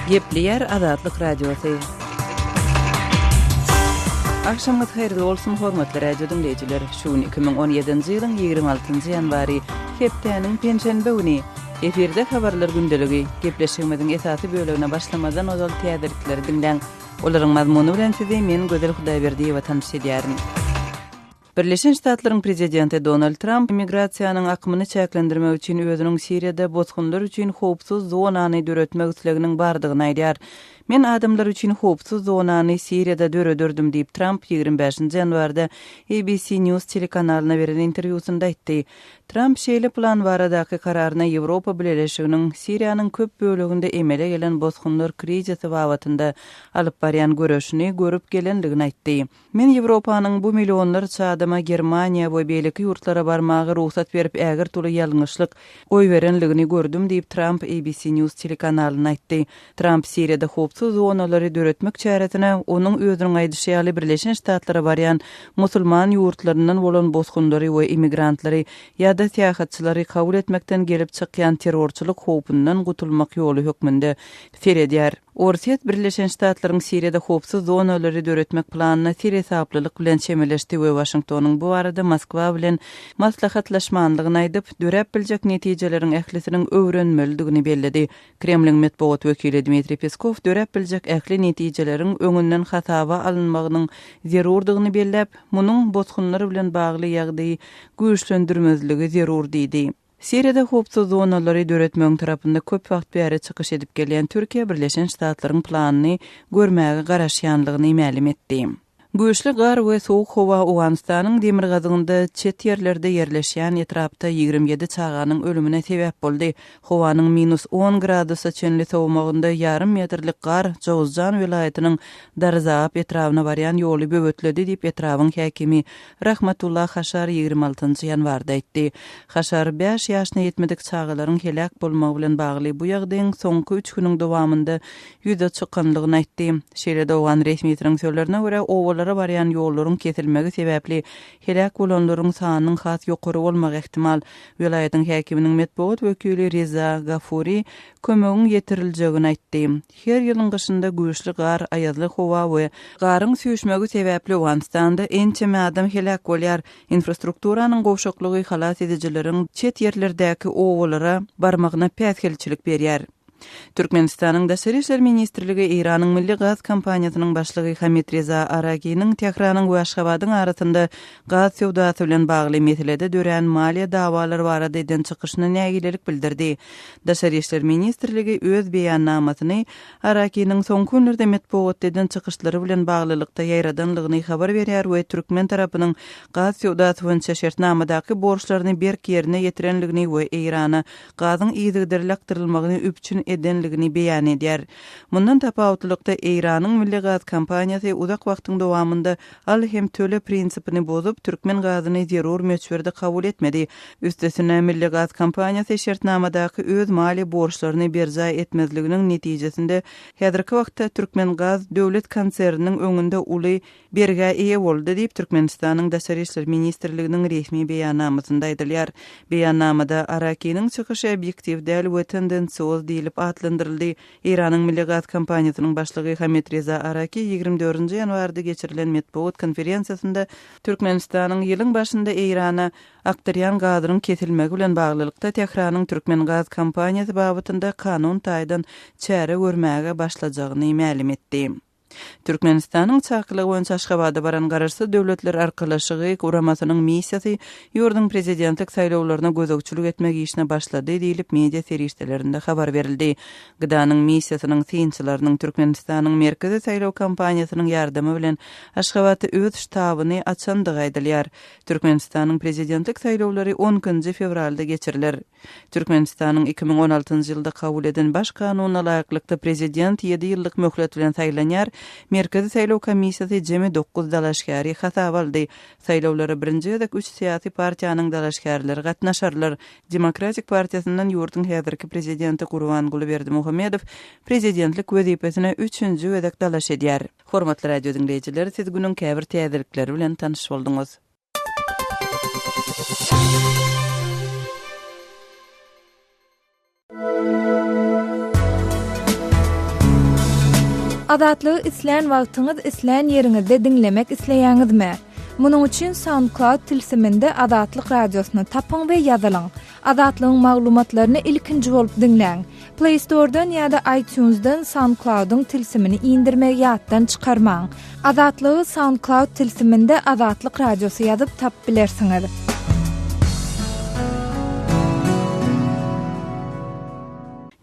Gepleýär Azatlyk Radiosy. Agşamyňyz haýyrly bolsun, hormatly radio diňleýjiler! Şu gün 2017-nji ýylyň 26-njy ýanwary, hepdäniň penşenbe güni. Efirde Habarlar gündeligi. Gepleşigimiziň esasy bölegine başlamazdan ozal täzelikleri diňläň. Olaryň mazmuny bilen sizi men Gözel Hudaýberdiýewa tanyş edýärin. Birleşen Ştatlaryň prezidenti Donald Tramp immigrasiýanyň akymyny çäklendirmek üçin özüniň Siriýada bosgunlar üçin howpsuz zonany döretmek isleginiň bardygyny aýdýar. Men adamlar üçin howpsuz zonany Siriýada dörederdim diýip, Tramp 25-nji ýanwarda ABC News telekanalyna beren interwýusynda aýtdy. Tramp şeýle plan baradaky kararyna Ýewropa Bileleşiginiň Siriýanyň köp böleginde emele gelen bosgunlar krizisi babatynda alyp barýan göreşini görüp gelendigini aýtdy. Men Ýewropanyň bu millionlarça adama Germaniýa we beýleki ýurtlara barmaga rugsat berip ägirt uly ýalňyşlyk goýberenligini gördüm diýip, Tramp ABC News telekanalyna aýtdy. Tramp Siriýada howpsuz zonalary döretmek çäresine onuň özüniň aýdyşy ýaly Birleşen Ştatlara barýan musulman ýurtlaryndan bolan bosgunlary we immigrantlary ýa-da syýahatçylary kabul etmekden gelip çykýan terrorçylyk howpundan gutulmak ýoly hökmünde seredýär. Orsýet Birleşen Ştatlaryň Siriýada howpsuz zonalary döretmek planyna seresaplylyk bilen çemeleşdi we Waşingtonyň bu barada Moskwa bilen maslahatlaşmandygyny aýdyp, döräp biljek netijeleriň ählisiniň öwrenmelidigini belledi. Kremliň metbugat wekili Dmitriý Peskow döräp biljek ähli netijeleriň öňünden hasaba alynmagynyň zerurdygyny belläp, munuň bosgunlar bilen bagly ýagdaýy güýçlendirmezligi zerur diýdi. Siriýada howpsuz zonalary döretmegiň tarapynda köp wagt bäri çykyş edip gelýän Türkiýe Birleşen Ştatlaryň planyny görmäge garaşýanlygyny mälim etdi. Güýçli gar we sowuk howa Owganystanyň demirgazygynda çet ýerlerde ýerleşýän etrapda 27 çaganyň ölümine sebäp boldy. Howanyň minus on gradusa çenli sowamagynda ýarym metrlik gar Jowzjan welaýatynyň Darzaap etrabyna barýan ýoly böwetledi diýip, etrabyň häkimi Rahmatullah Haşar 26 nji ýanwarda aýtdy. Haşar bäş ýaşyna ýetmedik çagalaryň heläk bolmagy bilen bagly bu ýagdaýyň soňky üç günüň dowamynda ýüze çykanlygyny aýtdy. Şeýle-de owgan resmisiniň sözlerine görä, obalara barýan ýollaryň kesilmegi sebäpli heläk bolanlaryň sanynyň has ýokary bolmagy ähtimal. Welaýatyň häkiminiň metbugat wekili Reza Gafuri kömegiň ýetiriljegini aýtdy. Her ýylyň gyşynda güýçli gar, aýazly howa we garyň süýşmegi sebäpli Owganystanda ençeme adam heläk bolýar. Infrastrukturanyň gowşaklygy halas edijileriň çet ýerlerdäki obalara barmagyna päsgelçilik berýär. Türkmenistanyň Daşary işler ministrligi Eýranyň Milli gaz kompaniýasynyň başlygy Hamid Reza Araginiň Tähranyň we Aşgabadyň arasynda gaz söwdasy bilen bagly meselede dörän maliýe dawalary barada eden çykyşyna nägilelik bildirdi. Daşary işler ministrligi öz beýannamasyny Arakiniň soňky günlerde metbugatda eden çykyşlary bilen baglylykda ýaýradanlygyny habar berýär we türkmen tarapynyň gaz söwdasy boýunça şertnamadaky borçlaryny berk ýerine ýetirenligini we Eýrana gazyň yzygiderli akdyrylmagyny üpjün edenligini beýan edýär. Mundan tapawutlylykda, Eýranyň milli gaz kompaniýasy uzak wagtyň dowamynda Al hem töle prinsipini bozup, türkmen gazyny zerur möçberde kabul etmedi. Üstesine, Milli gaz kompaniýasy şertnamadaky öz maliýe borçlaryny berjaý etmezliginiň netijesinde, häzirki wagtda Türkmengaz döwlet konserniniň öňünde uly bergä eýe boldy diýip, Türkmenistanyň Daşary işler ministrliginiň resmi beýannamasynda aýdylýar. Beýannamada Arakiniň çykyşy obýektiw däl we tendensioz diýlip atlandyryldy. Eýranyň Milli gaz kompaniýasynyň başlygy Hamid Reza Araki 24-nji ýanwarda geçirilen metbugat konferensiýasynda Türkmenistanyň ýylyň başynda Eýrana akdyrýan gazynyň kesilmegi bilen baglylykda Tähranyň Türkmengaz kompaniýasy babatynda kanun taýdan çäre görmäge başlajagyny mälim etdi. Türkmenistanyň çakylygy boýunça Aşgabada baran Garaşsyz Döwletler Arkalaşygy guramasynyň missiýasy ýurduň prezidentlik saýlawlaryna gözegçilik etmek işine başlady diýlip, media serişdelerinde habar berildi. GDA-nyň missiýasynyň synçylarynyň Türkmenistanyň Merkezi saýlaw kampaniýasynyň ýardamy bilen Aşgabatda öz ştabyny açandygy aýdylýar. Türkmenistanyň prezidentlik saýlawlary on ikinji fewralda geçiriler. Türkmenistanyň 2016-njy ýylda kabul eden Baş kanunyna laýyklykda prezident ýedi ýyllyk möhlet bilen saýlanýar, Merkezi saýlaw komissiýasy jemi dokuz dalaşgäri hasaba aldy. Saýlawlara birinji gezek üç syýasy partiýanyň dalaşgärleri gatnaşarlar. Demokratik partiýasyndan ýurduň häzirki prezidenti Gurbanguly Berdimuhamedow prezidentlik wezipesine üçünji gezek dalaş edýär. Hormatly radio diňleýjiler, siz günüň käbir täzelikleri bilen tanyş bolduňyz. Azatlygy islän wagtyňyz, islän ýeriňizde diňlemek isleýäňizmi? Munuň üçin SoundCloud tilsiminde Azatlyk Radiosyny tapyň we ýazylyň. Azatlygyň maglumatlaryny ilkinji bolup diňläň. Play Store-dan ýa-da iTunes-dan SoundCloud-yň tilsimini indirmegi ýatdan çykarmaň. Azatlygy SoundCloud tilsiminde Azatlyk Radiosy ýazyp tapyp bilersiňiz.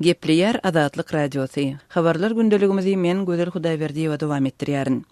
Gepleýär Azatlyk Radiosy. Habarlar gündeligimizi men, Gözel Hudaýberdiýewa dowam etdirýärin.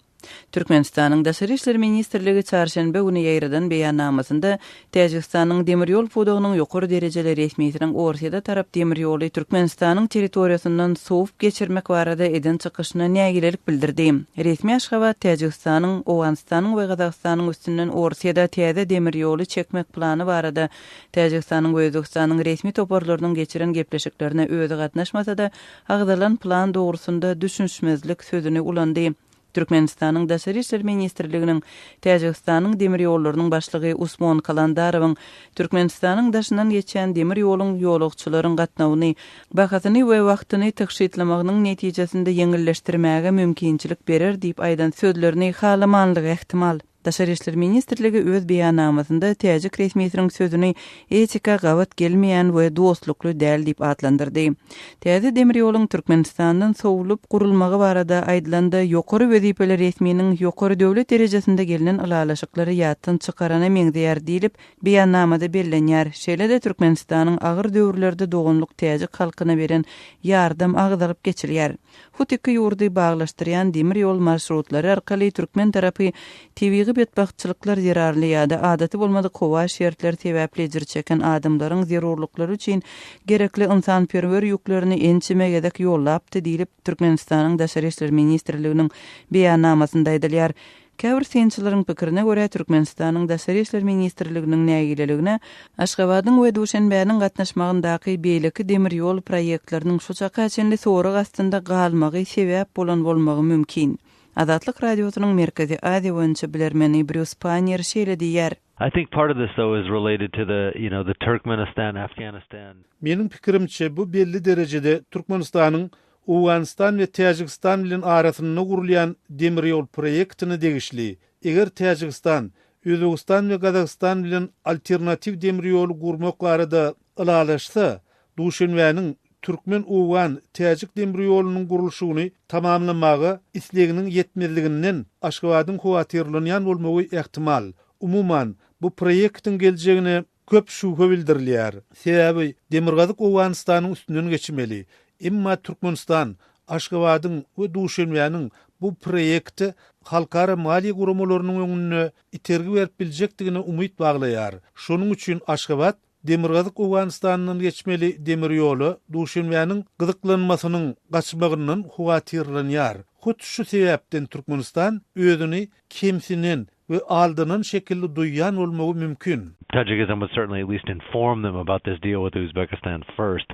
Türkmenistanyň Daşary işler ministrligi çarşenbe güni ýaýradan beýannamasynda Täjigistanyň demir ýol pudagynyň ýokary derejeli resmisiniň Orsýete tarap demir ýoly Türkmenistanyň territoriýasyndan sowup geçirmek barada eden çykyşyna nägilelik bildirdi. Resmi Aşgabat Täjigistanyň, Owganystanyň we Gazagystanyň üstünden Orsýede täze demir ýoly çekmek plany barada Täjigistanyň we Özbegistanyň resmi toparlarynyň geçiren gepleşiklerine özi gatnaşmasa-da, agzalan plan dogrusynda düşünişmezlik sözüni ulandy. Türkmenistanyň Daşary işler ministrliginiň Täjigistanyň demir ýollarynyň başlygy Usmon Kalandarowyň Türkmenistanyň daşyndan geçýän demir ýoluň ýolagçylaryň gatnawyny, bahasyny we wagtyny tygşytlamagynyň netijesinde ýeňilleşdirmäge mümkinçilik berer diýip aýdan sözlerini halamanlygy ähtimal. Daşary işler ministrligi öz beýannamasynda täjik resmisiniň sözüni etika gabat gelmeýän we dostlukly däl diýip atlandyrdy. Täze demir ýoluň Türkmenistandan sowlup gurulmagy barada aýdylanda, ýokary wezipeli resminiň ýokary döwlet derejesinde gelnen ylalaşyklary ýatdan çykarana meňzeýär diýlip, beýannamada bellenýär. Şeýle-de Türkmenistanyň agyr döwürlerde doganlyk täjik halkyna beren ýardam agzalyp geçilýär. Hut iki ýurdy baglaşdyrýan demir ýol marşrutlary arkaly türkmen tarapy tebigy betbagtçylyklar zerarly ýa-da adaty bolmadyk howa şertleri sebäpli ejir çeken adamlaryň zerurlyklary üçin gerekli ynsanperwer ýüklerini ençeme gezek ýollapdy diýlip, Türkmenistanyň Daşary işler ministrliginiň beýannamasynda aýdylýar. Käbir synçylaryň pikirine görä, Türkmenistanyň Daşary işler ministrliginiň nägileligine Aşgabadyň we Duşenbäniň gatnaşmagyndaky beýleki demir ýol proýektleriniň şu çaka çenli sorag astynda galmagy sebäp bolan bolmagy mümkin. Azatlyk Radiosynyň Merkezi Aziýa boýunça bilermeni Brýus Pannier şeýle diýýär. I think part of this though is related to the, you know, the Turkmenistan, Afghanistan. Meniň pikirimçe, bu belli derejede Türkmenistanyň Owganystan we Täjigistan bilen arasynda gurulýan demir ýol proýektine degişli. Eger Täjigistan, Özbegistan we Gazagystan bilen alternatiw demir ýoly gurmak barada ylalaşsa, Duşenbäniň türkmen-owgan, täjik demir ýolunyň gurluşygyny tamamlamaga isleginiň ýetmezliginden Aşgabadyň howatyrlanýan bolmagy ähtimal. Umuman, bu proýektiň geljegine Köp şübhe bildirilýär. Sebäbi Demirgazyk Owganystanyň üstünden geçmeli. Emma Türkmenistan Aşgabadyň we Duşenbäniň bu proýekte halkara maliýe guramalarynyň öňünde itergi berip biljekdigine umyt baglaýar. Şonuň üçin Aşgabat Demirgazyk Owganystandan geçmeli demir ýola Duşenbäniň gyzyklanmasynyň gaçmagyndan howatyrlanýar. Hut şu sebäpden Türkmenistan özüni kemsinen we aldanan şekilli duýýan bolmagy mümkin. Tajikistan would certainly at least inform them about this deal with Uzbekistan first.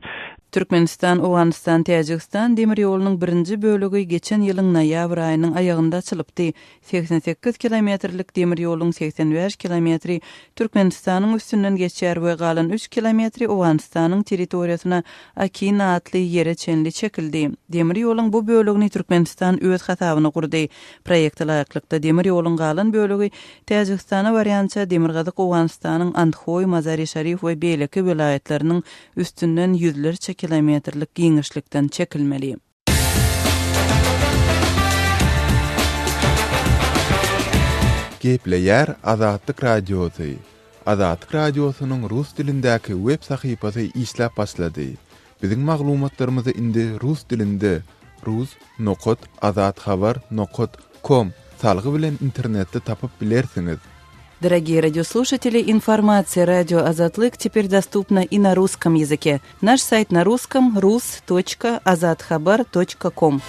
Türkmenistan, Owganystan, Täjigistan demir ýolunyň birinji bölegi geçen ýylyň noýabr aýynyň aýagynda açylypdy. 88 kilometrlik demir ýoluň 85 kilometri Türkmenistanyň üstünden geçýär we galan üç kilometri Owganystanyň territoriýasyna Akin atly ýere çenli çekildi. Demir ýoluň bu bölegini Türkmenistan öz hasabyna gurdy. Proýekte laýyklykda, demir ýoluň galan bölegi Täjigistana barýança Demirgazyk Owganystanyň Andhoý, Mazari-Şarif we beýleki welaýatlarynyň üstünden ýüzlerçe kilometrlik giňişlikden çekilmeli. Gepleýär Azatlyk Radiosy, Azatlyk Radiosynyň rus dilindäki web sahypasy işläp başlady. Biziň maglumatlarymyzy indi rus dilinde rus nokat azathabar nokat kom salgy bilen internetde tapyp bilersiňiz. Дорогие радиослушатели, информация радио Азатлык теперь доступна и на русском языке. Наш сайт на русском rus.azathabar.com.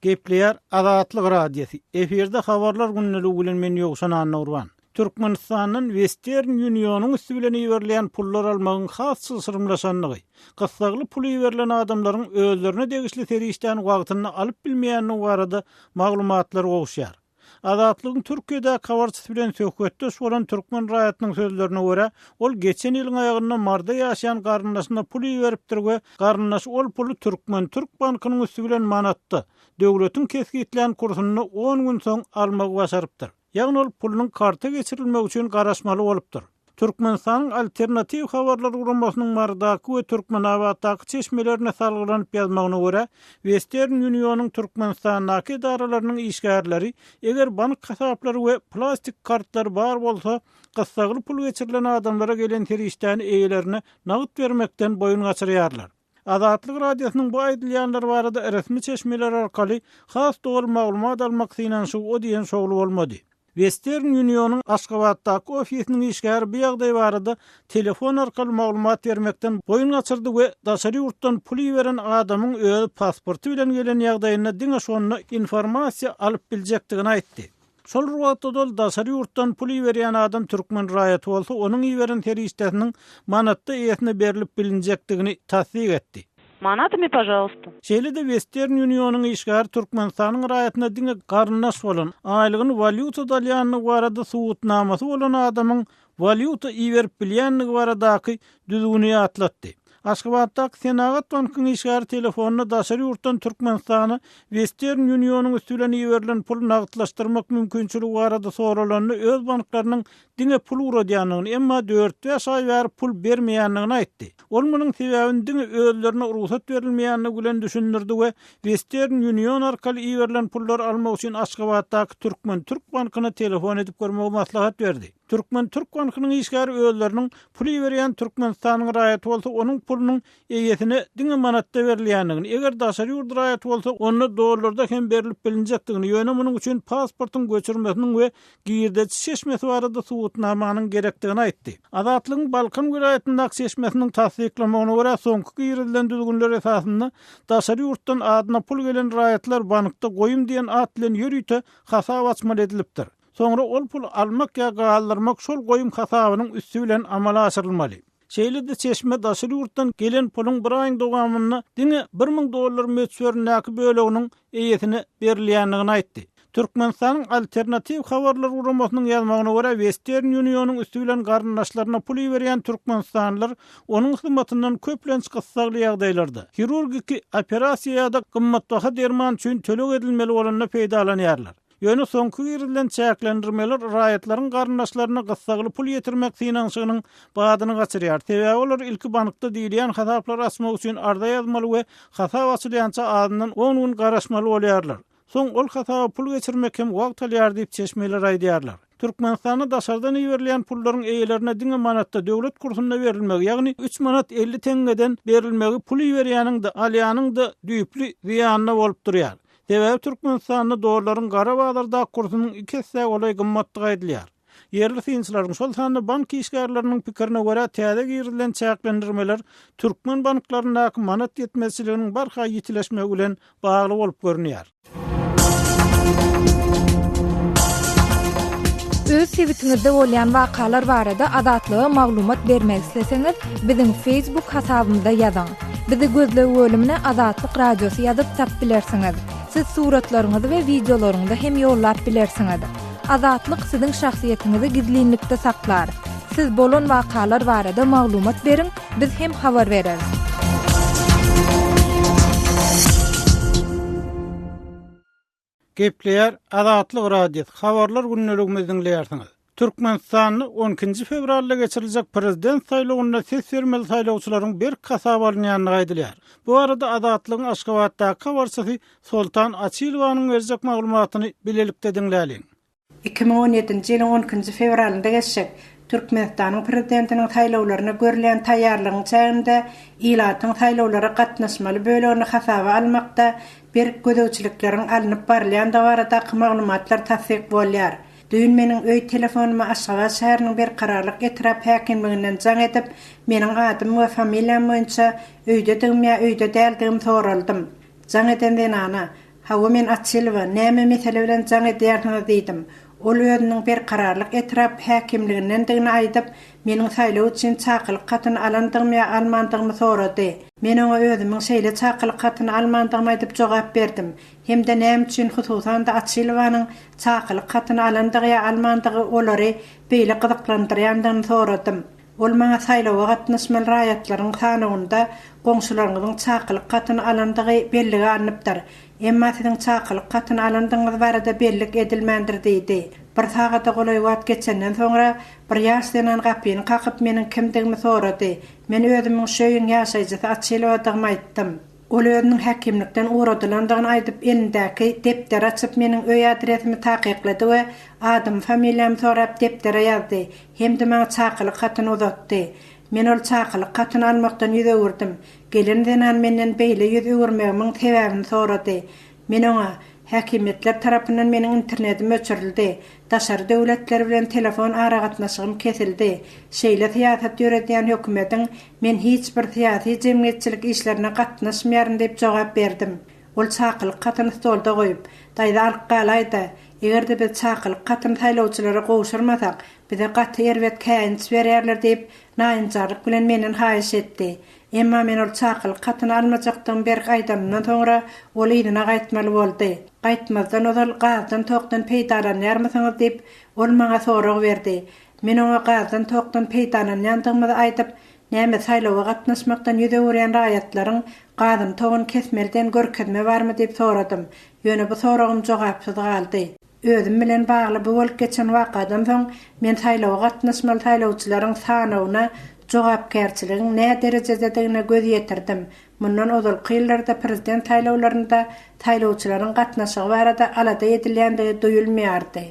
Gepleýär Azatlyk Radiosy, efirde Habarlar gündeligi bilen men Ýowşan Annagurban. Türkmenistandan Western Union-yň üsti bilen iberilýän pullar almagyň has çylşyrymlaşandygy, gyssagly pul iberilen adamlaryň özlerine degişli serişdäni wagtynda alyp bilmeýändigi barada maglumatlar gowuşýar. Azatlygyň Türkiýedäki habarçysy bilen söhbetdeş bolan türkmen raýatynyň sözlerine görä, ol geçen ýylyň aýagynda Maryda ýaşaýan garyndaşyna pul iberipdir we garyndaşy ol puly Türkmen-türk bankynyň üsti bilen manatda, döwletiň kesgitlän kursunda on gün soň almagy başarypdyr. Ýagny ol pulunyň karta geçirilmegi üçin garaşmaly bolupdyr. Türkmenistanyň Alternatiw habarlar guramasynyň Marydaky we Türkmenabatdaky çeşmelerine salgylanyp ýazmagyna görä, Western Union-yň Türkmenistandaky edaralarynyň işgärleri eger bank hasaplary we plastik kartlary bar bolsa, gyssagly pul geçirilen adamlara gelen serişdäni eýelerine nagt bermekden boýun gaçyrýarlar. Azatlyk Radiosynyň bu aýdylýanlar barada resmi çeşmeler arkaly has doly maglumat almak synanyşygy o diýen şowly bolmady. Western Union-yň Aşgabatdaky ofisiniň işgäri bu ýagdaý barada telefon arkaly maglumat bermekden boýun gaçyrdy we daşary ýurtdan pul iberen adamyň özi pasporty bilen gelen ýagdaýynda diňe şonda informasiýa alyp biljekdigini aýtdy. Şol bir wagtda-da ol daşary ýurtdan pul iberýän adam türkmen raýaty bolsa, onuň iberen serişdesiniň manatda eýesine berlip bilinjekdigini tassyk etdi. Manatami pažalsta. Şeýle-de Western Union-yň işgäri Türkmenistanyň raýatyna diňe garyndaş bolan, aýlygyny walýutada alýandygy barada subutnamasy bolan adamyň walýuta iberip bilýändigi baradaky düzgüni ýatlatdy. Aşgabatdaky Senagat bankyň işgäri telefonda daşary ýurtdan Türkmenistana Western Union-yň üsti bilen iberilen puly nagtlaşdyrmak mümkinçiligi barada soralanda öz banklarynyň diňe pul ugradýandygyny, emma dört-bäş aý bäri pul bermeýändigini aýtdy. Ol munuň sebäbini diňe özlerine rugsat berilmeýändigi bilen düşündirdi we Western Union arkaly iberilen pullary almak üçin Aşgabatdaky Türkmen-Türk bankyna telefon edip görmegi maslahat berdi. Türkmen-Türk bankynyň işgäri özleriniň pul iberýän Türkmenistanyň raýaty bolsa onuň pulunyň eýesine diňe manatda berilýändigini, eger daşary ýurt raýaty bolsa, onda dollarda hem berlip bilinjekdigini, ýöne munuň üçin pasportyň göçürmesiniň we girdeji çeşmesi barada subutnamanyň gerekdigini aýtdy. Azatlygyň Balkan welaýatyndaky çeşmesiniň tassyklamagyna görä, soňky girizilen düzgünler esasynda daşary ýurtdan adyna pul gelen raýatlar bankda goýum diýen at bilen ýörite hasap açmaly edilipdir. Soňra ol puly almak ýa galdyrmak şol goýum hasabynyň üsti bilen amala aşyrylmaly. Şeýle-de çeşme daşary ýurtdan gelen puluň bir aýyň dowamynda diňe 1000 dollar möçberindäki böleginiň eýesine berilýändigini aýtdy. Türkmenistanyň Alternatiw habarlar guramasynyň ýazmagyna görä, Western Union-yň üsti bilen garyndaşlaryna pul iberýän türkmenistanlylar onuň hyzmatyndan köplenç gyssagly ýagdaýlarda, hirurgiki operasiýa ýa-da gymmatbaha derman üçin töleg edilmeli bolanda peýdalanýarlar. Ýöne soňky girizilen çäklendirmeler raýatlaryň garyndaşlaryna gyssagly pul ýetirmek synanyşygynyň badyny gaçyrýar. Sebäbi olar ilki bankda diýilýän hasaplary açmak üçin arza ýazmaly we hasap açylýança azyndan on gün garaşmaly bolýarlar. Soň ol hasaba pul geçirmek hem wagt alýar diýip, çeşmeler aýdýarlar. Türkmenistanda daşardan iberilýän pullaryň eýelerine diňe manatda döwlet kursunda berilmegi, ýagny üç manat 50 teňňeden berilmegi pul iberýäniň-de, alýanyň-da düýpli zyýanyna bolup durýar. Sebäbi Türkmenistanda dollaryň gara bazardaky kursunyň iki essä golaý gymmatdygy aýdylýar. Ýerli synçylaryň, şol sanda bank işgärleriniň pikirine görä, täze girizilen çäklendirmeler türkmen banklaryndaky manat ýetmezçiliginiň barha ýitileşmegi bilen bagly bolup görünýär. Öz sebitiňizde bolýan wakalar barada Azatlyga maglumat bermek isleseňiz, biziň Facebook hasabymyza ýazyň. Bizi gözleg bölümine Azatlyk Radiosy ýazyp tap bilersiňiz. Siz suratlaryňyzy we wideolaryňyzy hem ýollap bilersiňiz. Azatlyk siziň şahsyýetiňizi gizlinlikde saklar. Siz bolan wakalar barada maglumat beriň, biz hem habar bereris. Gepleýär Azatlyk Radiosy, Habarlar gündeligimizi diňleýärsiňiz. Türkmenistanda on ikinji fewralda geçiriljek prezident saýlawynda ses bermeli saýlawçylaryň berk hasaba alynýandygy aýdylýar. Bu barada Azatlygyň Aşgabatdaky habarçysy Soltan Açylowanyň berjek maglumatyny bilelikde diňläliň. 2017-nji ýylyň on ikinji fewralynda geçjek Türkmenistanyň Prezidentiniň saýlawlaryna görülýän taýýarlygyň çäginde ilatyň saýlawlara gatnaşmaly bölegini hasaba almakda berk gözegçilikleriň alnyp barylýandygy baradaky maglumatlar tassyk bolýar. Düýn meniň öý telefonyma Aşgabat şäheriniň Berkararlyk etrap häkimliginden jaň edip, meniň adym we familiýam boýunça öýdedigim ýa öýde däldigim soraldym. Jaň eden zenana, Hawa men Açylowa, näme mesele bilen jaň edýärsiňiz diýdim. Ol özüniň Berkararlyk etrap häkimligindendigini aýdyp, meniň saýlaw üçin çakylyk hatyny alandygymy ýa almandygymy sorady. Men oňa özümiň şeýle çakylyk hatyny almandygymy aýdyp jogap berdim hem-de näme üçin hususan-da Açylowanyň çakylyk hatyny alandygy ýa almandygy olary beýle gyzyklandyrýandygyny soradym. Ol maňa saýlawa gatnaşmaly raýatlaryň sanawynda goňşularyňyzyň çakylyk hatyny alandygy bellige alnypdyr. Emma siziň çakylyk hatyny alandygyňyz barada bellik edilmändir diýdi. Bir sagada golaý wagt geçenden soňra, bir ýaş zenan gapyny kakyp meniň kimdigimi sorady. Men özümiň şu öýüň ýaşaýjysy Açylowadygymy aýtdym. Ol özüniň häkimlikden ugradylandygyny aýdyp, elindäki depderi açyp meniň öý adresimi takyklady we adymy familiýamy sorap depdere ýazdy hem-de maňa çakylyk hatyny uzatdy. Men ol çakylyk hatyny almakdan ýüz öwürdim. Gelen zenan menden beýle ýüz öwürmegimiň sebäbini sorady. Men oňa, Häkimiýetler tarapyndan meniň internetim öçürildi. Daşary döwletler bilen telefon aragatnaşygym kesildi. Şeýle syýasat ýöredýän hökümetiň men hiç bir syýasy-jemgyýetçilik işlerine gatnaşmaýaryn diýip jogap berdim. Ol çakylyk hatyny stolda goýup, Daýza alyp galaý-da, eger-de biz çakylyk hatyny saýlawçylara gowşurmasak, bize gaty erbet käýinç bererler diýip, naýynjarlyk bilen menden haýyş etdi. Emma men ol çakylyk hatyny almajakdygymy berk aýdanymdan soňra, ol yzyna gaýtmaly boldy. Gaýtmazdan ozal gazdan-tokdan peýdalanýarmysyňyz diýip, ol maňa sorag berdi. Men oňa gazdan-tokdan peýdalanýandygymyzy aýdyp, näme, saýlawa gatnaşmakdan ýüz öwürýän raýatlaryň gazyny-toguny kesmeli diýen görkezme barmy diýip soradym. Ýöne bu soragym jogapsyz galdy. Özüm bilen bagly bu bolup geçen wakadan soň, men saýlawa gatnaşmaly saýlawçylaryň sanawyna jogapkärçiligiň näderejededigine göz ýetirdim. Mundan ozalky ýyllarda prezident saýlawlarynda saýlawçylaryň gatnaşygy barada alada edilýändigi duýulmaýardy.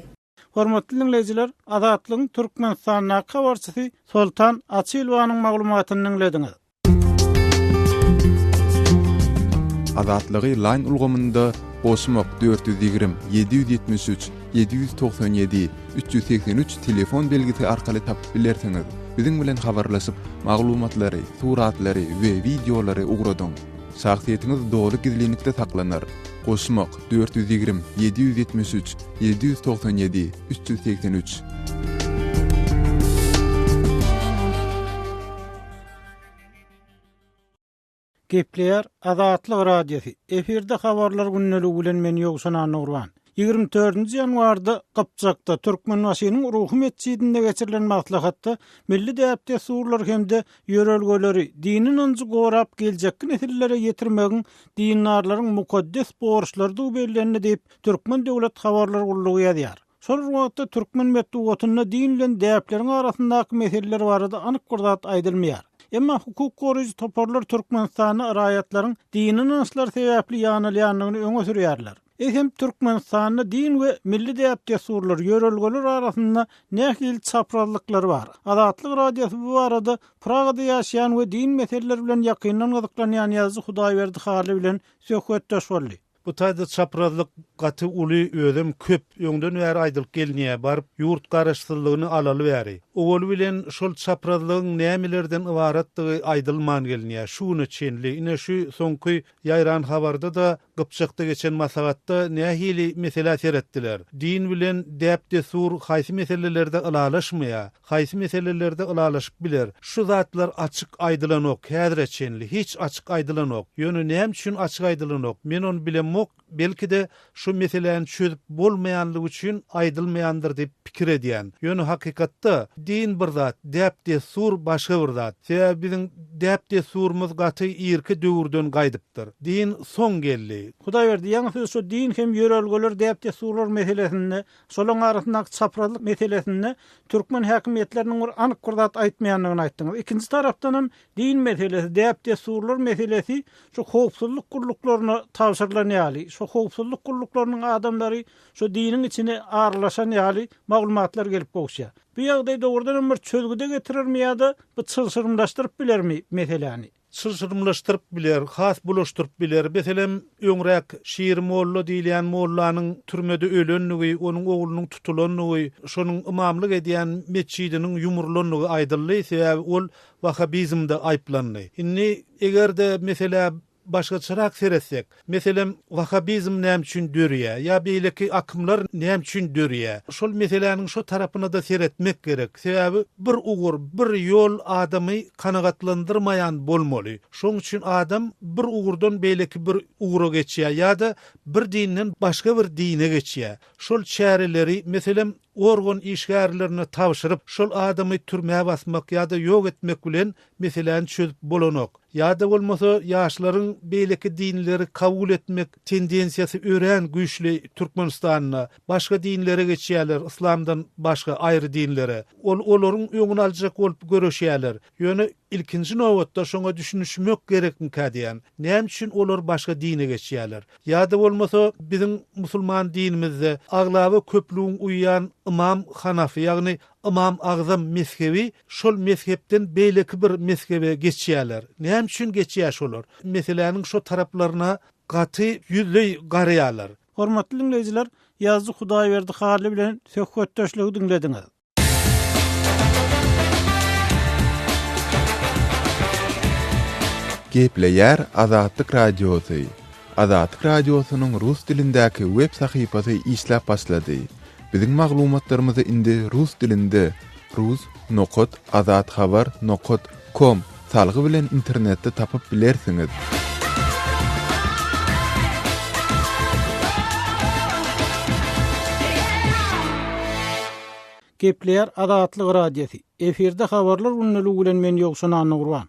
Hormatly diňleýjiler, Azatlygyň Türkmenistandaky habarçysy Soltan Açylowanyň maglumatyny diňlediňiz. Azatlygy Line ulgamynda goşmak 420 773 797 383 telefon belgisi arkaly tapyp bilersiňiz. Biziň bilen habarlaşyp, maglumatlary, suratlary we wideolary ugradyň. Şahsyýetiňiz doly gizlinlikde saklanar. Goşmak 420 773 797 383. Gepleýär Azatlyk Radiosy, efirde Habarlar gündeligi bilen men Ýowşan Annagurban. 24-nji ýanwarda Gypjakda Türkmenbaşynyň Ruhy metjidinde geçirilen maslahatda milli däp-dessurlary hem-de ýörelgeleri, dini ynanjy gorap geljekki nesillere ýetirmegiň dindarlaryň mukaddes borçlarydygy bellendi diýip, Türkmen döwlet habarlar gullugy ýazýar. Şol bir wagtda, türkmen metbugatynda din bilen däpleriň arasyndaky meseleler barada anyk bir zat aýdylmaýar. Emma hukuk goraýjy toparlar Türkmenistanda raýatlaryň dini ynançlary sebäpli ýanalýandygyny öňe sürýärler. Eýsem, Türkmenistanda din we milli däp-dessurlar, ýörelgeler arasynda nähili çaprazlyklar bar? Azatlyk Radiosy bu barada Pragada ýaşaýan we din meseleleri bilen ýakyndan gyzyklanýan ýazyjy Hudaýberdi Hally bilen söhbetdeş boldy. Bu taýda çaprazlyk gaty uly özem köp öňden bäri aýdylyp gelinýä baryp ýurt garaşsyzlygyny alaly bäri. Owaly bilen şol çaprazlygyň nämelerden ybaratdygy aýdylman gelinýä şu güne çenli ine şu soňky ýaýran habarda-da Gypjakda geçen maslahatda nähili meselä seretdiler. Din bilen däp-dessur haýsy meselelerde ylalaşmaýa. Haýsy meselelerde ylalaşyp biler? Şu zatlar açyk aýdylanok häzire çenli, hiç açyk aýdylanok. Ýöne näme üçin açyk aýdylanok? Men ony bilemok, belki-de şu meseläni çözüp bolmaýanlygy üçin aýdylmaýandyr diýip pikir edýän. Ýöne hakykatda din bir zat, däp-dessur başga bir zat. Sebäbi biziň däp-dessurymyz gaty irki döwürden gaýdypdyr. Din soň geldi. Hudaýberdi, ýaňy siz şu din hem ýörelgeler, däp-dessurlar meselesinde Şolaryň arasyndaky çaprazlyk meselesinde türkmen häkimiýetleriniň bir anyk bir zat aýtmaýandygyny aýtdyňyz. Ikinji tarapdan hem din meselesi, däp-dessurlar meselesi şu howpsuzlyk gulluklaryna tabşyrylan ýaly, şu howpsuzlyk gulluklarynyň adamlary şu diniň içine aralaşan ýaly maglumatlar gelip gowuşýar. Bu ýagdaý dogrudan hem bir çözgüde getirermi ýa-da bu çylşyrymlaşdyryp bilermi meseläni? Çylşyrymlaşdyryp biler, has bulaşdyryp biler. Meselem, öňräk Şiri molla diýilýän mollanyň türmede ölendigi, onuň oglunyň tutulandygy, şonuň ymamlyk edýän metjidiniň ýumrulandygy aýdyldy, sebäbi ol wahabizmde aýyplandy. Indi, eger-de meselä. başgaçarak seretsek, meselem, wahabizm näme üçin dörýär ýa beýleki akymlar näme üçin dörýär? Şol meseläniň şo tarapyna-da seretmek gerek. Sebäbi bir ugur, bir ýol adamy kanagatlandyrmaýan bolmaly. Şoň üçin adam bir ugurdan beýleki bir ugra geçýär ýa-da bir dinden başga bir dine geçýär. Şol çäreleri, meselem, organ işgärlerine tabşyryp, şol adamy türmä basmak ýa-da ýok etmek bilen meseläni çözüp bolanok. Ýa-da bolmasa ýaşlaryň beýleki dinleri kabul etmek tendensiýasy örän güýçli Türkmenistanda. Başga dinlere geçýärler, yslamdan başga aýry dinlere. Ol olaryň öňüni aljak bolup göreşýärler. Ýöne ilkinji nobatda şoňa düşünişmek gerekmikä diýýän. Näme üçin olar başga dine geçýärler? Ýa-da bolmasa biziň musulman dinimizde aglaba köplügiň uýýan Ymam Hanafy ýagny Ymam Agzam mezhebi şol mezhepden beýleki bir mezhebe geçýärler. Näme üçin geçýär şolar? Meseläniň şo taraplaryna gaty ýüzleý garaýarlar. Hormatly diňleýjiler, ýazyjy Hudaýberdi Hally bilen söhbetdeşligi diňlediňiz. Gepleýär Azatlyk Radiosy, Azatlyk Radiosynyň rus dilindäki web sahypasy işläp başlady. Biziň maglumatlarymyzy indi rus dilinde rus nokat azathabar nokat kom salgy bilen internetde tapyp bilersiňiz. Gepleýär Azatlyk Radiosy, Efirde Habarlar gündeligi bilen men Ýowşan Annagurban.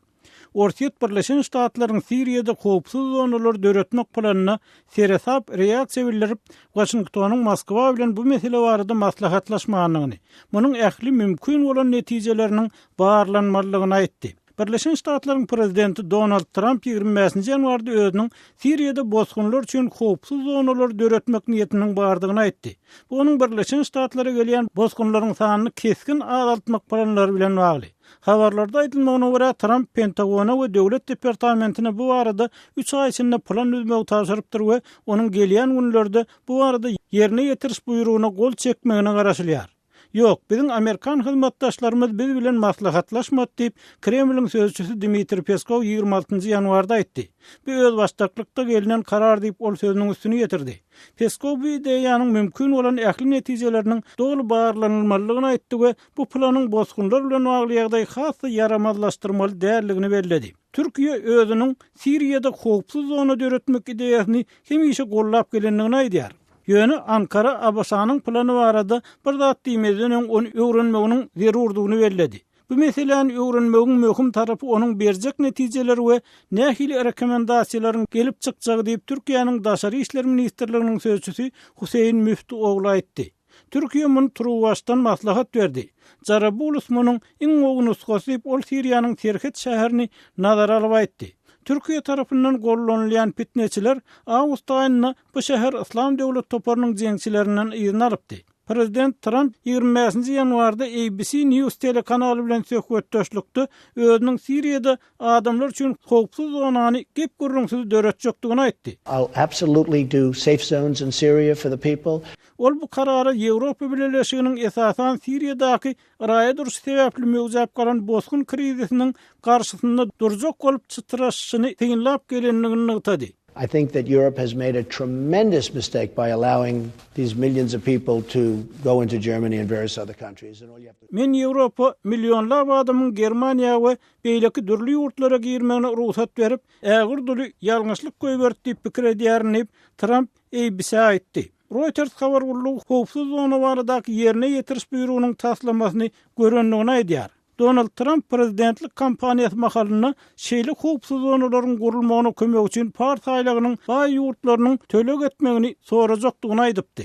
Orsýet Birleşen Ştatlaryň Siriýada howpsuz zonalary döretmek planyna seresap reaksiýa bildirip, Waşingtonyň Moskwa bilen bu mesele barada maslahatlaşmandygyny, munuň ähli mümkin bolan netijeleriniň barlanmalydygyny aýtdy. Birleşen Ştatlaryň prezidenti Donald Tramp 25-nji ýanwarda özüniň Siriýada bosgunlar üçin howpsuz zonalary döretmek niýetiniň bardygyny aýtdy. Bu onuň Birleşen Ştatlara gelýän bosgunlaryň sanyny kesgin azaltmak planlary bilen bagly. Habarlarda aýdylmagyna görä, Tramp Pentagona we Döwlet departamentine bu barada üç aý içinde plan düzmegi tabşyrypdyr we onuň gelýän günlerde bu barada ýerine ýetiriş buýrugyna gol çekmegine garaşylýar. Ýok, biziň amerikan hyzmatdaşlarymyz biz bilen maslahatlaşmady diýip, Kremliň sözçüsi Dmitriý Peskow 26 ýanwarda aýtdy. Bu özbaşdaklykda gelnen karar diýip, ol sözüniň üstüni ýetirdi. Peskow bu ideýanyň mümkin bolan ähli netijeleriniň doly barlanylmalydygyny aýtdy we bu planyň bosgunlar bilen bagly ýagdaýy has-da ýaramazlaşdyrmaly däldigini belledi. Türkiýe özüniň Siriýada howpsuz zona döretmek ideýasyny hemişe goldap gelendigini aýdýar. Ýöne Ankara ABŞ-nyň plany barada bir zat diýmezden öň ony öwrenmeginiň zerurdygyny belledi. Bu meseläni öwrenmegiň möhüm tarapy onuň berjek netijeleri we nähili rekomendasiýalaryň gelip çykjagy diýip Türkiýäniň Daşary işler ministrliginiň sözçüsi Huseýin Müftüoglu aýtdy. Türkiýe muny turuwbaşdan maslahat berdi. Jarabulus munuň iň gowy nusgasy diýip, ol Siriýanyň serhet şäherini nazara alyp aýtdy. Türkiýe tarapyndan gollanylýan pitneçiler awgust aýynda bu şäher Yslam döwlet toparynyň jeňçilerinden yzyna alypdy. Prezident Tramp 25-nji ýanwarda ABC News telekanaly bilen söhbetdeşlikde özüniň Siriýada adamlar üçin howpsuz zonany gep-gürrüňsiz döretjekdigini aýtdy. I'll absolutely do safe zones in Syria for the people. Ol bu karara Ýewropa Bileleşiginiň esasan Siriýadaky raýat urşy sebäpli möwjäp galan bosgun krizisiniň garşysynda durjak bolup çytraşyşyny synlap gelendigini nygtady. I think that Europe has made a tremendous mistake by allowing these millions of people to go into Germany and various other countries and all you have to Men Ýewropa millionlap adamyň Germaniýa we beýleki dürli ýurtlara girmegine rugsat berip, ägirt uly ýalňyşlyk goýberdi diýip pikir edýärin diýip, Tramp ABC-ä aýtdy. Reuters habar gullugy howpsuz zona baradaky ýerine ýetiriş buýrugynyň taslamasyny görendigini aýdýar. Donald Tramp prezidentlik kampaniýasy mahalynda şeýle howpsuz zonalaryň gurulmagyna kömek üçin Pars aýlagynyň baý ýurtlarynyň töleg etmegini sorajakdygyny aýdypdy.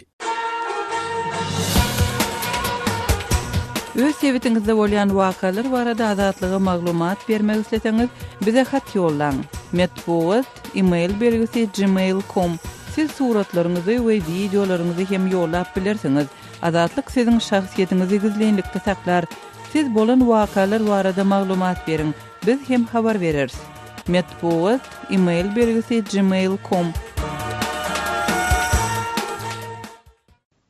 Öz sebitiňizde bolýan wakalar barada Azatlyga maglumat bermek isleseňiz, bize hat ýollaň. Metbugat, e-mail belgisi gmail com. Siz suratlaryňyzy we wideolaryňyzy hem ýollap bilersiňiz. Azatlyk siziň şahsyýetiňizi gizlinlikde saklar. Siz bolan wakalar barada maglumat beriň, biz hem habar bereris. Metbugat, e-mail belgisi gmail com.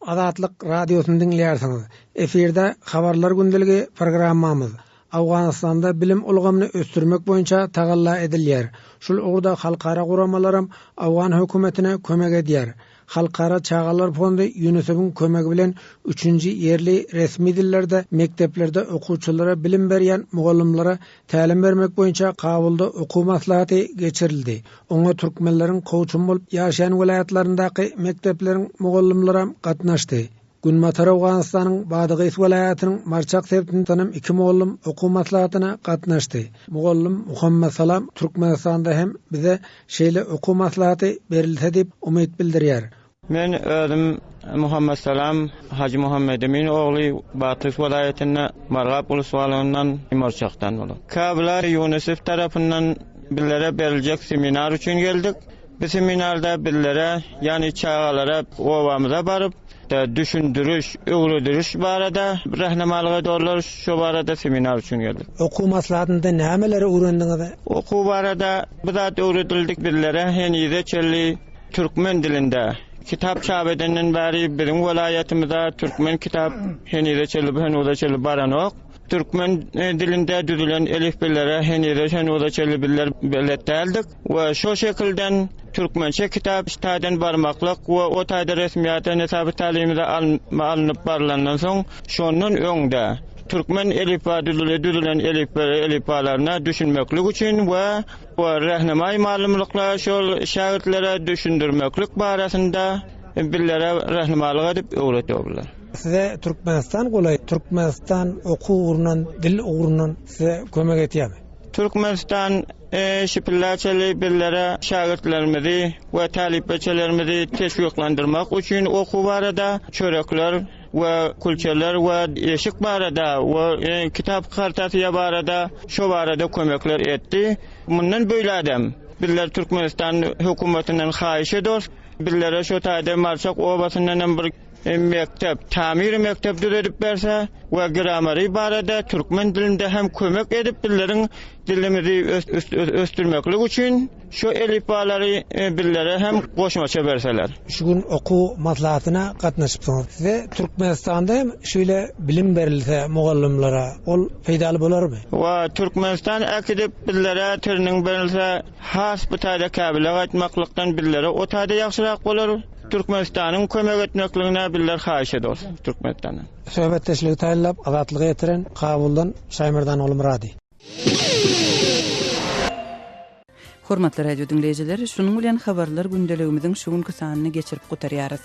Azatlyk Radiosyny diňleýärsiňiz. Efirde Habarlar gündeligi programmamyz. Owganystanda bilim ulgamyny ösdürmek boýunça tagalla edilýär. Şul ugurda halkara guramalaram owgan hökümetine kömek edýär. Halkara çagalar fondy Ýunisefiň kömegi bilen üçünji ýerli resmi dillerde mekdeplerde okuwçylara bilim berýän mugallymlara tälim bermek boýunça Kabulda okuw maslahaty geçirildi. Oňa türkmenleriň kowçum bolup ýaşaýan welaýatlaryndaky mekdepleriň mugallymlaram gatnaşdy. Günbatar Owganystanyň Badagys welaýatynyň Marçak sebitinden hem iki mugallym okuw maslahatyna gatnaşdy. Mugallym Muhammet Salam Türkmenistanda hem bize şeýle okuw maslahaty berilse diýip umyt bildirýär. Men özüm Muhammet Salam Hajy Muhammet Emin ogly Bathyz welaýatynda Margap ulusbalygyndan Marçakdan bolan. Kabula Ýunisef tarapyndan bizlere beriljek seminar üçin geldik. Bu seminarda bizlere, ýagny çagalara obamyza baryp, düşündiriş, öwrediriş barada rehnemalyk ederler, şo barada seminar üçin geldik. Okuw maslahatynda nämeleri öwrendiňiz? Okuw barada bir zat öwredildik bizlere henize çenli türkmen dilinde kitap çap edenden bäri biziň welaýatymyza türkmen kitap henize çenli henuza çenli baranok. Türkmen dilinde düzülen elifbilere henize henuza çenli bizler belet däldik we şo şekilden türkmençe kitap taýdan barmaklyk we o taýda resmiýata nesaby talymyza alnyp barylandan soň şondan öňde türkmen elifba düzülen elifbalaryna düşünmeklik üçin we rehnemaý malumlykla şol şägirtlere düşündirmeklik barasynda bizlere rehnemalyk edip öwrediyorlar. Size Türkmenistan golaý, Türkmenistan okuw ugrundan, dil ugrundan size kömek etýärmi? Türkmenistan şu pille bizlere şägirtlerimizi we talypbeçelerimizi teşwiklendirmek üçin okuw barada çörekler we külçeler we eşik barada we kitap kartasiýa barada şo barada kömekler etdi. Mundan beýlädem bizler Türkmenistan hökümetinden haýyş ediyoruz. Bizlere şo taýda Marçak obasyndan hem bir mekdep, tamir mekdep düzedip berse we gramary barada türkmen dilinde hem kömek edip bizleriň dilimizi ösdürmeklik üçin şu elipbalary bizlere hem goşmaça berseler. Şu gün okuw maslahatyna gatnaşypsyňyz. Size Türkmenistanda hem şeýle bilim berilse mugallymlara ol peýdaly bolarmy? We Türkmenistan äkidip bizlere trening berilse has bu taýda käbile gaýtmaklykdan bizlere o taýda ýagşyrak bolar. Türkmenistanyň kömek etmekligine bizler haýyş edors Türkmenistandan. Söhbetdeşligi taýynlap Azatlyga ýetiren Kabuldan Şaýmerdan Ogulmyrady. Hormatly radio diňleýjiler, şunuň bilen habarlar gündeligimiziň şu günki sanyny geçirip gutarýarys.